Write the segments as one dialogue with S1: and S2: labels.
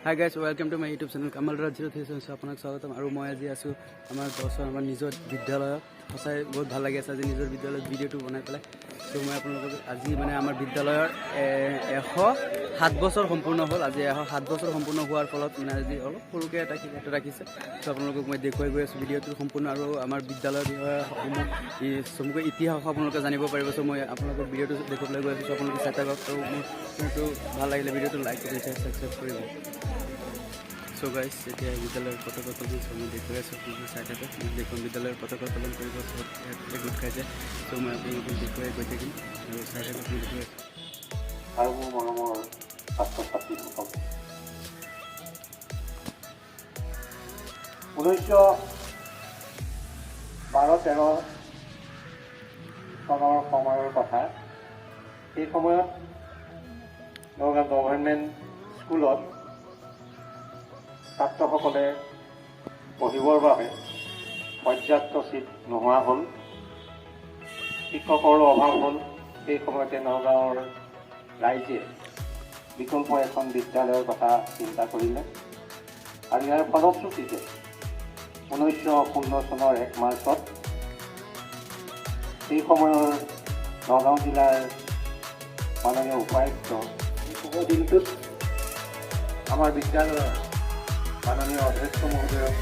S1: Hi guys, welcome to my YouTube channel Kamal Raj 03। আপোনাক স্বাগতম। আৰু মই আজি আছোঁ আমাৰ দছৰ আমাৰ নিজৰ বিদ্যালয়ত। সঁচাই বহুত ভাল লাগি আছে আজি নিজৰ বিদ্যালয়ত ভিডিঅ'টো বনাই পেলাই। চ' মই আপোনালোকক আজি মানে আমাৰ বিদ্যালয়ৰ 107 বছৰ সম্পূৰ্ণ হ'ল আজি। 107 বছৰ সম্পূৰ্ণ হোৱাৰ ফলত মানে আজি অলপ সৰুকৈ এটা কিবা এটা ৰাখিছে। চ' আপোনালোকক মই দেখুৱাই গৈ আছোঁ ভিডিঅ'টো সম্পূৰ্ণ আৰু আমাৰ বিদ্যালয়ৰ বিষয়ে সমূহ চমুকৈ ইতিহাস আপোনালোকে জানিব পাৰিব। চ' মই আপোনালোকক ভিডিঅ'টো দেখুৱাবলৈ গৈ আছোঁ। চ' আপোনালোকে চাই থাকক আৰু মোৰ চেনেলটো ভাল লাগিলে ভিডিঅ'টো লাইক কৰি ছাবস্ক্ৰাইব কৰিব। চ' গাইজ, এতিয়া বিদ্যালয়ৰ পতাকা উত্তোলন। চ' মই দেখুৱাই আছোঁ, আপোনালোকে চাই থাকক। মই দেখুৱাম বিদ্যালয়ৰ পতাকা উত্তোলন কৰিব, চব ইয়াত গোট খাইছে। চ' মই আপোনালোকক দেখুৱাই গৈ থাকিম আৰু চাই থাকক, মই দেখুৱাই আছোঁ।
S2: আৰু মোৰ মৰমৰ ছাত্ৰ ছাত্ৰীসকল, 1912-13 চনৰ সময়ৰ কথা। সেই সময়ত নগাঁও গভৰ্ণমেণ্ট স্কুলত ছাত্ৰসকলে পঢ়িবৰ বাবে পৰ্যাপ্ত চিট নোহোৱা হ'ল, শিক্ষকৰো অভাৱ হ'ল। সেই সময়তে নগাঁৱৰ ৰাইজে বিকল্প এখন বিদ্যালয়ৰ কথা চিন্তা কৰিলে আৰু ইয়াৰ ফলশ্ৰুতিতে 1916 চনৰ 1 মাৰ্চত সেই সময়ৰ নগাঁও জিলাৰ মাননীয় উপায়ুক্ত এই শুভ দিনটোত আমাৰ বিদ্যালয়ৰ মাননীয় অধ্যক্ষ মহোদয়ক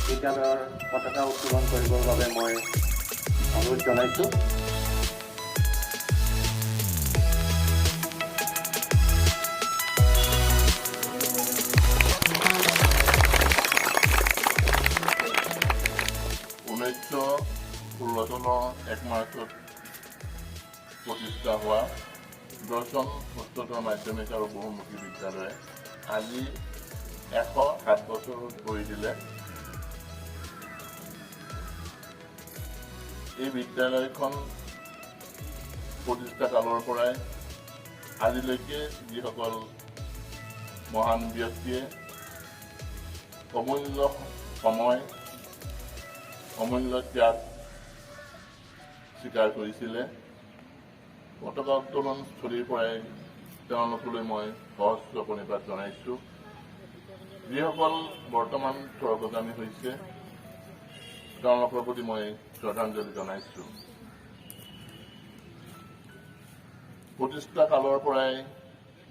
S2: বিদ্যালয়ৰ পতাকা উত্তোলন কৰিবৰ বাবে মই অনুৰোধ জনাইছোঁ।
S3: 1916 চনৰ 1 মাৰ্চত প্ৰতিষ্ঠা হোৱা দৰ্শন উচ্চতৰ মাধ্যমিক আৰু বহুমুখী বিদ্যালয়ে আজি 107 বছৰত ভৰি দিলে। এই বিদ্যালয়খন প্ৰতিষ্ঠা কালৰ পৰাই আজিলৈকে যিসকল মহান ব্যক্তিয়ে অমূল্য সময়, অমূল্য ত্যাগ স্বীকাৰ কৰিছিলে, পতাকা উত্তোলন স্থলীৰ পৰাই তেওঁলোকলৈ মই সহস্ৰ প্ৰণিপাত জনাইছোঁ। যিসকল বৰ্তমান স্বৰ্গগামী হৈছে, তেওঁলোকৰ প্ৰতি মই শ্ৰদ্ধাঞ্জলি জনাইছোঁ। প্ৰতিষ্ঠা কালৰ পৰাই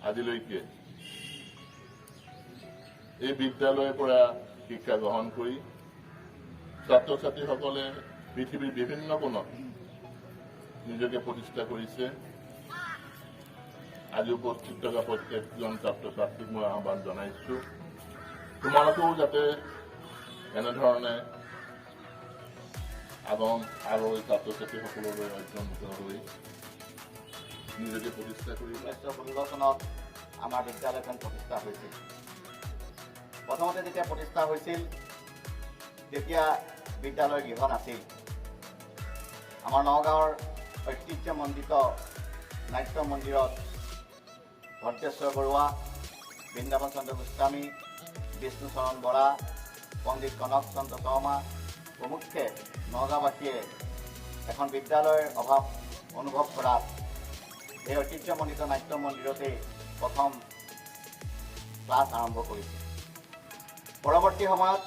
S3: আজিলৈকে এই বিদ্যালয়ৰ পৰা শিক্ষা গ্ৰহণ কৰি ছাত্ৰ ছাত্ৰীসকলে পৃথিৱীৰ বিভিন্ন কোণত নিজকে প্ৰতিষ্ঠা কৰিছে। আজি উপস্থিত থকা প্ৰত্যেকজন ছাত্ৰ ছাত্ৰীক মই আহ্বান জনাইছোঁ, তোমালোকেও যাতে এনেধৰণে আগন আৰু ছাত্ৰ ছাত্ৰীসকললৈ অধ্যয়ন হৈ নিজকে প্ৰতিষ্ঠা কৰিবা।
S4: 1916 চনত আমাৰ বিদ্যালয়খন প্ৰতিষ্ঠা হৈছিল। প্ৰথমতে যেতিয়া প্ৰতিষ্ঠা হৈছিল, তেতিয়া বিদ্যালয় গৃহ নাছিল। আমাৰ নগাঁৱৰ ঐতিহ্যমণ্ডিত নাট্য মন্দিৰত ভদ্ৰেশ্বৰ বৰুৱা, বৃন্দাবন চন্দ্ৰ গোস্বামী, বিষ্ণুচৰণ বৰা, পণ্ডিত কনক চন্দ্ৰ শৰ্মা প্ৰমুখ্যে নগাঁওবাসীয়ে এখন বিদ্যালয়ৰ অভাৱ অনুভৱ কৰাত এই ঐতিহ্যমণ্ডিত নাট্য মন্দিৰতেই প্ৰথম ক্লাছ আৰম্ভ কৰিছিল। পৰৱৰ্তী সময়ত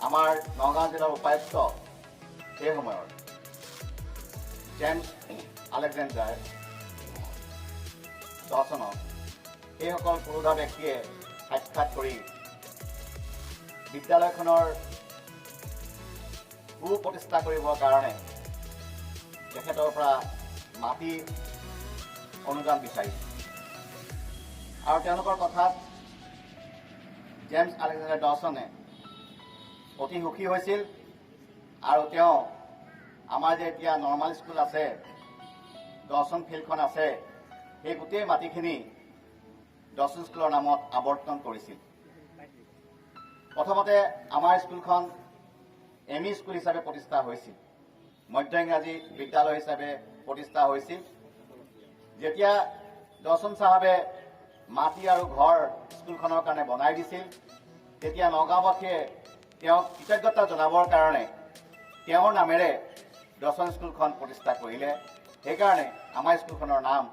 S4: আমাৰ নগাঁও জিলাৰ উপায়ুক্ত সেই সময়ৰ জেমছ আলেকজেণ্ডাৰ ডচনক সেইসকল পুৰোধা ব্যক্তিয়ে সাক্ষাৎ কৰি বিদ্যালয়খনৰ সু-প্ৰতিষ্ঠা কৰিবৰ কাৰণে তেখেতৰ পৰা মাটি অনুদান বিচাৰিছিল আৰু তেওঁলোকৰ কথাত জেমছ আলেকজেণ্ডাৰ ডচনে অতি সুখী হৈছিল আৰু তেওঁ আমাৰ যে এতিয়া নৰ্মেল স্কুল আছে, ডচন ফিল্ডখন আছে, সেই গোটেই মাটিখিনি ডচন স্কুলৰ নামত আৱৰ্তন কৰিছিল। প্ৰথমতে আমাৰ স্কুলখন এম ই স্কুল হিচাপে প্ৰতিষ্ঠা হৈছিল, মধ্য ইংৰাজী বিদ্যালয় হিচাপে প্ৰতিষ্ঠা হৈছিল। যেতিয়া ডচন চাহাবে মাটি আৰু ঘৰ স্কুলখনৰ কাৰণে বনাই দিছিল, তেতিয়া নগাঁওবাসীয়ে তেওঁক কৃতজ্ঞতা জনাবৰ কাৰণে তেওঁৰ নামেৰে ডচন স্কুলখন প্ৰতিষ্ঠা কৰিলে। সেইকাৰণে আমাৰ স্কুলখনৰ নাম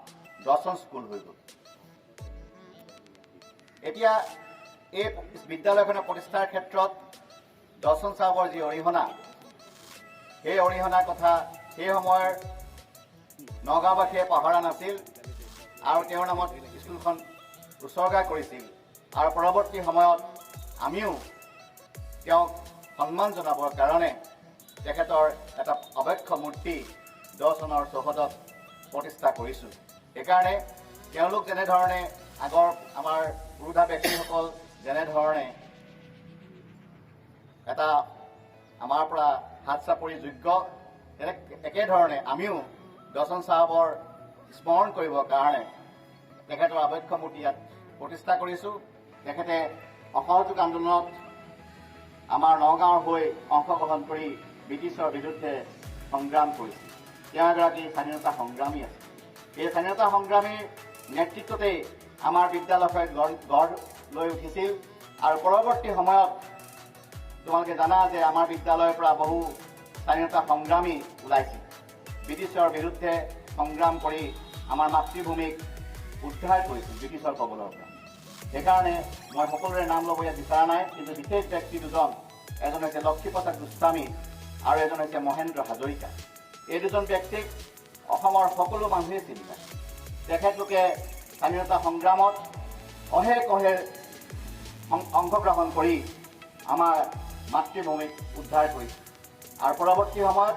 S4: ডচন স্কুল হৈ গ'ল। এতিয়া এই বিদ্যালয়খনৰ প্ৰতিষ্ঠাৰ ক্ষেত্ৰত ডচন চাহাবৰ যি অৰিহণা, সেই অৰিহণাৰ কথা সেই সময়ৰ নগাঁওবাসীয়ে পাহৰা নাছিল আৰু তেওঁৰ নামত স্কুলখন উছৰ্গা কৰিছিল। আৰু পৰৱৰ্তী সময়ত আমিও তেওঁক সন্মান জনাবৰ কাৰণে তেখেতৰ এটা অৱক্ষ মূৰ্তি ডচনৰ চৌহদত প্ৰতিষ্ঠা কৰিছোঁ। সেইকাৰণে তেওঁলোক যেনেধৰণে আগৰ আমাৰ পুৰোধা ব্যক্তিসকল যেনেধৰণে এটা আমাৰ পৰা হাত চাপৰি যোগ্য, তেনে একেধৰণে আমিও ডচন চাহাবৰ স্মৰণ কৰিবৰ কাৰণে তেখেতৰ আৱক্ষ মূৰ্তি ইয়াত প্ৰতিষ্ঠা কৰিছোঁ। তেখেতে অসহযোগ আন্দোলনত আমাৰ নগাঁৱৰ হৈ অংশগ্ৰহণ কৰি ব্ৰিটিছৰ বিৰুদ্ধে সংগ্ৰাম কৰিছিল। তেওঁ এগৰাকী স্বাধীনতা সংগ্ৰামী আছিল। এই স্বাধীনতা সংগ্ৰামীৰ নেতৃত্বতেই আমাৰ বিদ্যালয়খন গঢ় লৈ উঠিছিল। আৰু পৰৱৰ্তী সময়ত তোমালোকে জানা যে আমাৰ বিদ্যালয়ৰ পৰা বহু স্বাধীনতা সংগ্ৰামী ওলাইছিল। ব্ৰিটিছৰ বিৰুদ্ধে সংগ্ৰাম কৰি আমাৰ মাতৃভূমিক উদ্ধাৰ কৰিছিল ব্ৰিটিছৰ কবলৰ পৰা। সেইকাৰণে মই সকলোৰে নাম ল'ব ইয়াত বিচৰা নাই, কিন্তু বিশেষ ব্যক্তি দুজন, এজন হৈছে লক্ষীপ্ৰসাদ গোস্বামী আৰু এজন হৈছে মহেন্দ্ৰ হাজৰিকা। এই দুজন ব্যক্তিক অসমৰ সকলো মানুহেই চিনি পায়। তেখেতলোকে স্বাধীনতা সংগ্ৰামত অহেক অহেৰ অংশগ্ৰহণ কৰি আমাৰ মাতৃভূমিক উদ্ধাৰ কৰিছিল। আৰু পৰৱৰ্তী সময়ত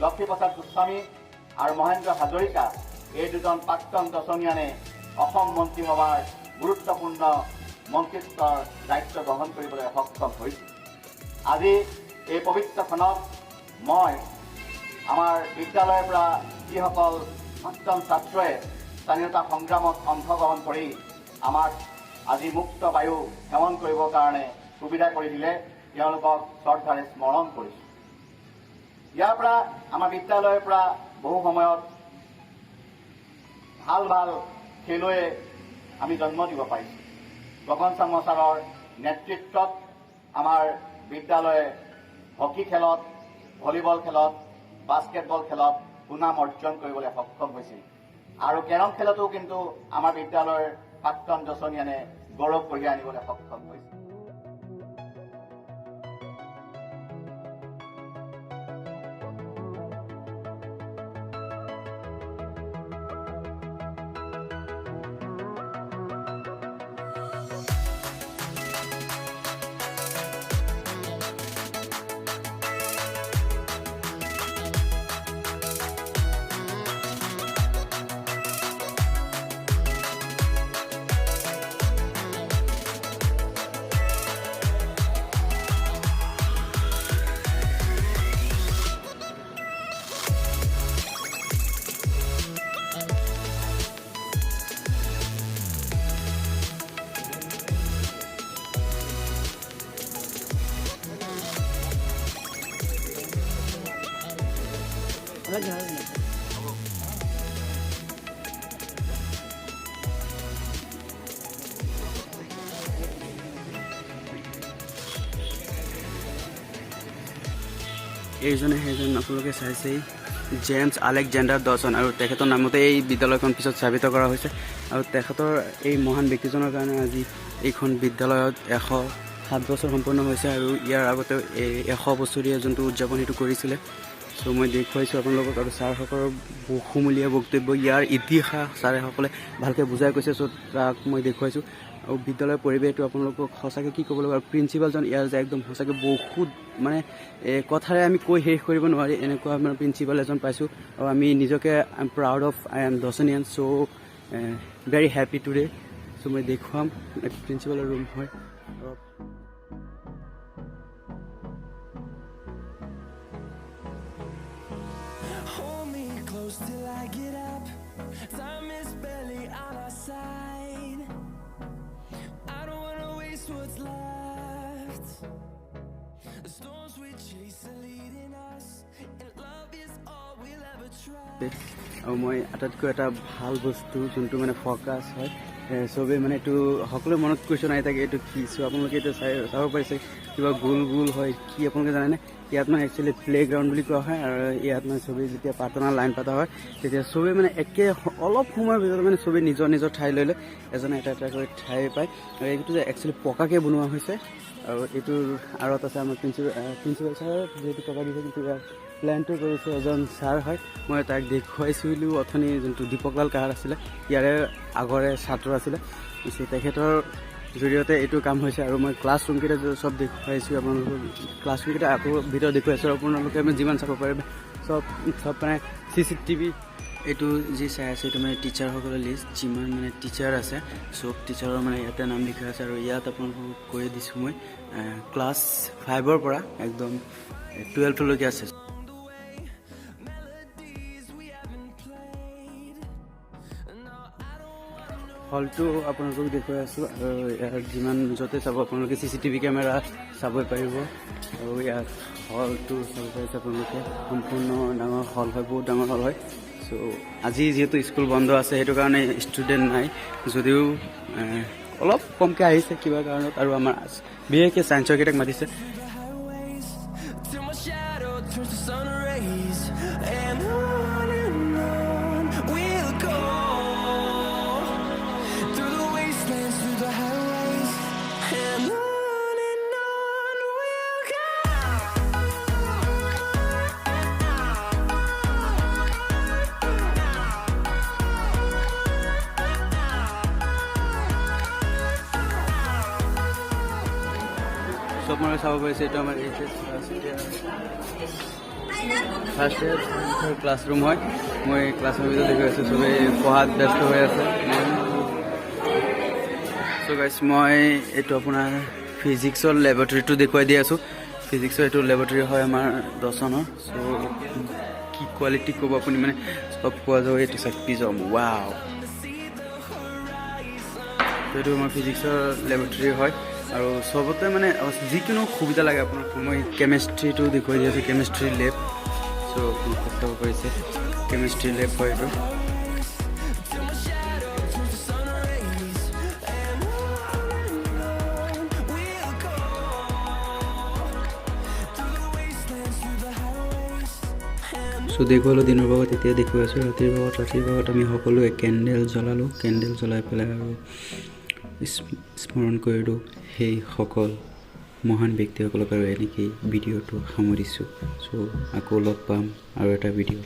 S4: লক্ষীপ্ৰসাদ গোস্বামী আৰু মহেন্দ্ৰ হাজৰিকা এই দুজন প্ৰাক্তন দচনীয়ানে অসম মন্ত্ৰীসভাৰ গুৰুত্বপূৰ্ণ মন্ত্ৰিত্বৰ দায়িত্ব গ্ৰহণ কৰিবলৈ সক্ষম হৈছিল। আজি এই পবিত্ৰ ক্ষণত মই আমাৰ বিদ্যালয়ৰ পৰা যিসকল প্ৰাক্তন ছাত্ৰই স্বাধীনতা সংগ্ৰামত অংশগ্ৰহণ কৰি আমাক আজি মুক্ত বায়ু সেৱন কৰিবৰ কাৰণে সুবিধা কৰি দিলে, তেওঁলোকক শ্ৰদ্ধাৰে স্মৰণ কৰিছোঁ। ইয়াৰ পৰা আমাৰ বিদ্যালয়ৰ পৰা বহু সময়ত ভাল ভাল খেলুৱৈ আমি জন্ম দিব পাৰিছোঁ। গগন শৰ্মা ছাৰৰ নেতৃত্বত আমাৰ বিদ্যালয়ে হকী খেলত, ভলীবল খেলত, বাস্কেটবল খেলত সুনাম অৰ্জন কৰিবলৈ সক্ষম হৈছিল। আৰু কেৰম খেলতো কিন্তু আমাৰ বিদ্যালয়ৰ প্ৰাক্তন দচনীয়ানে গৌৰৱ কঢ়িয়াই আনিবলৈ সক্ষম হৈছিল।
S1: এইজনে সেইজন আপোনালোকে চাইছেই জেমছ আলেকজেণ্ডাৰ ডচন, আৰু তেখেতৰ নামতে এই বিদ্যালয়খন পিছত স্থাপিত কৰা হৈছে। আৰু তেখেতৰ এই মহান ব্যক্তিজনৰ কাৰণে আজি এইখন বিদ্যালয়ত 107 বছৰ সম্পূৰ্ণ হৈছে। আৰু ইয়াৰ আগতেও এই 100 বছৰীয়া যোনটো উদযাপন সেইটো কৰিছিলে। চ' মই দেখুৱাইছোঁ আপোনালোকক। আৰু ছাৰসকলৰ বহুমূলীয়া বক্তব্য, ইয়াৰ ইতিহাস ছাৰসকলে ভালকৈ বুজাই কৈছে। চ' তাক মই দেখুৱাইছোঁ। আৰু বিদ্যালয়ৰ পৰিৱেশটো আপোনালোকক সঁচাকৈ কি ক'ব লাগিব। আৰু প্ৰিন্সিপালজন ইয়াৰ যে একদম সঁচাকৈ বহুত মানে কথাৰে আমি কৈ শেষ কৰিব নোৱাৰি, এনেকুৱা আমাৰ প্ৰিন্সিপাল এজন পাইছোঁ। আৰু আমি নিজকে I am proud of I am Dawsonian, so very happy today. So মই দেখুৱাম প্ৰিন্সিপালৰ ৰুম হয়।
S5: Hold me close till I get up. Time is barely on our side. I don't wanna waste what's left. The storms we chase are leading us, and love is all we'll ever try.
S1: আৰু মই আটাইতকৈ এটা ভাল বস্তু যোনটো মানে focus হয়, চবেই মানে এইটো সকলোৰে মনত কুৱেশ্যন আহি থাকে, এইটো কি? চ' আপোনালোকে এইটো চাব পাৰিছে, কিবা গোল গোল হয় কি, আপোনালোকে জানেনে? ইয়াত মানে একচুৱেলি প্লে গ্ৰাউণ্ড বুলি কোৱা হয়। আৰু ইয়াত মানে চবেই যেতিয়া প্ৰাৰ্থনা লাইন পতা হয়, তেতিয়া চবেই মানে একে অলপ সময়ৰ ভিতৰত মানে চবেই নিজৰ নিজৰ ঠাই লৈ লয়, এজনে এটা এটাকৈ ঠাই পায়। আৰু এইটো যে একচুৱেলি পকাকৈ বনোৱা হৈছে। আৰু এইটোৰ আঁৰত আছে আমাৰ প্ৰিন্সিপাল ছাৰে যিহেতু টকা দিছে, কিন্তু ইয়াৰ প্লেনটো কৰিছে এজন ছাৰ হয়। মই তাক দেখুৱাইছিলোঁ অথনি, যোনটো দীপকলাল কাহাৰ আছিলে, ইয়াৰে আগৰে ছাত্ৰ আছিলে। চ' তেখেতৰ জৰিয়তে এইটো কাম হৈছে। আৰু মই ক্লাছৰুমকেইটা চব দেখুৱাইছোঁ আপোনালোকক। ক্লাছৰুমকেইটা আকৌ ভিতৰত দেখুৱাইছোঁ। আপোনালোকে মানে যিমান চাব পাৰিব, চব চব মানে চিচিটিভি। এইটো যি চাই আছে, এইটো মানে টিচাৰসকলৰ লিষ্ট। যিমান মানে টিচাৰ আছে, চব টিচাৰৰ মানে ইয়াতে নাম লিখা আছে। আৰু ইয়াত আপোনালোকক কৈ দিছোঁ মই, ক্লাছ 5ৰ পৰা একদম 12লৈকে আছে।
S5: Melodies we haven't played. No, I don't
S1: হলটো আপোনালোকক দেখুৱাই আছোঁ। আৰু ইয়াত যিমান য'তে চাব, আপোনালোকে চিচিটিভি কেমেৰা চাবই পাৰিব। আৰু ইয়াত হলটো চাব পাৰিছে আপোনালোকে, সম্পূৰ্ণ ডাঙৰ হল হয়, বহুত ডাঙৰ হল হয়। চ' আজি যিহেতু স্কুল বন্ধ আছে, সেইটো কাৰণে ষ্টুডেণ্ট নাই যদিও অলপ কমকৈ আহিছে কিবা কাৰণত। আৰু আমাৰ বিশেষকৈ ছায়েন্সৰ কেইটাক মাতিছে।
S5: The highways, till my shadow turns to sun rays, and on we'll go through the wastelands, through the highways, and on we'll go.
S1: চব মানুহে চাব পাৰিছে, এইটো আমাৰ HS first year classroom হয়। মই ক্লাছৰ ভিতৰত দেখি আছোঁ, চবেই পঢ়াত ব্যস্ত হৈ আছে। চ' গাইছ, মই এইটো আপোনাৰ ফিজিক্সৰ লেবৰেটৰীটো দেখুৱাই দি আছোঁ। ফিজিক্সৰ এইটো লেবৰেটৰী হয় আমাৰ দৰ্শনৰ। চ' কি কোৱালিটি ক'ব আপুনি, মানে চব পোৱা যাব। এইটো চাওক, প্ৰিজম, ৱাও! এইটো আমাৰ ফিজিক্সৰ লেবৰেটৰী হয়। আৰু চবতে মানে যিকোনো সুবিধা লাগে আপোনাক। মই কেমেষ্ট্ৰিটো দেখুৱাই দি আছোঁ, কেমেষ্ট্ৰি লেব। চ' আপোনালোকে চাব পাৰিছে, কেমেষ্ট্ৰি লেব হয় এইটো।
S5: Till my shadow turns to sun rays, and on we'll go through the wastelands, through the highways, and
S1: চ' দেখুৱালোঁ দিনৰ ভাগত, এতিয়া দেখুৱাই আছোঁ ৰাতিৰ ভাগত। ৰাতিৰ ভাগত আমি সকলোৱে কেণ্ডেল জ্বলালোঁ। কেণ্ডেল জ্বলাই পেলাই আৰু স্মৰণ কৰিলোঁ সেইসকল মহান ব্যক্তিসকলক। আৰু এনেকেই ভিডিঅ'টো সামৰিছোঁ। চ' আকৌ লগ পাম আৰু এটা ভিডিঅ'।